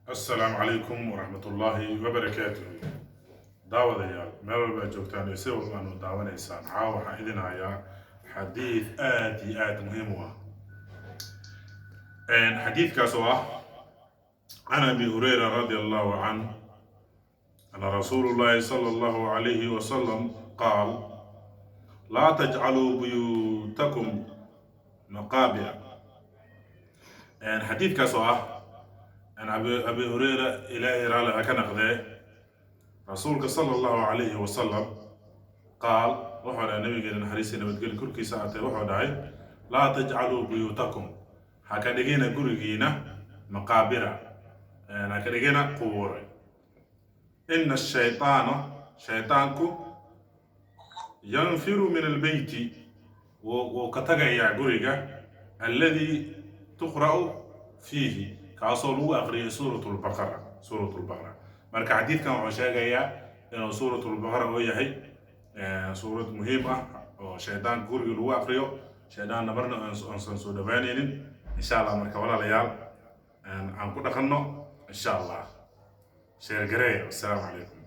Assalaamu calaykum waraxmatullaahi wabarakaatuhu. Daawadayaal, meel walba aad joogtaan iyo si walba aanu daawanaysaan, caawa waxaan idin hayaa xadiid aad iyo aad muhiim u ah. Xadiidkaas oo ah can Abi Hurayra radia Allahu canh ana rasuulu llahi sala Allahu calayhi wasalam qaal: laa tajcaluu buyuutakum maqaabira. Xadiidkaas oo ah an Abi Hurayra, Ilaahay raali ha ka naqdee, rasuulka sala Allahu calayhi wasalam qaal, wuxuu dhahay nabigeena, naxariista nabadgeli korkiisa aatee, wuxuu dhahay: laa tajcaluu buyuutakum, ha ka dhigina gurigiina maqaabira, ha ka dhigina qubuure. Ina ashaytaana, shaytaanku, yanfiru min albeyti, wuu ka tagayaa guriga, alladii tuqra'u fiihi, kaasoo lagu aqriyay suurat lbaqara, suurat lbaqara. Marka xadiidkan wuxuu sheegayaa inuu suurat lbaqara oo yahay suurad muhiim ah oo shaydaanka guriga lagu aqriyo, shaydaanna marna aansan soo dhawaanaynin, insha Allah. Marka walaalayaal, aan ku dhaqanno, insha Allah. Share gareeya. Assalaamu calaykum.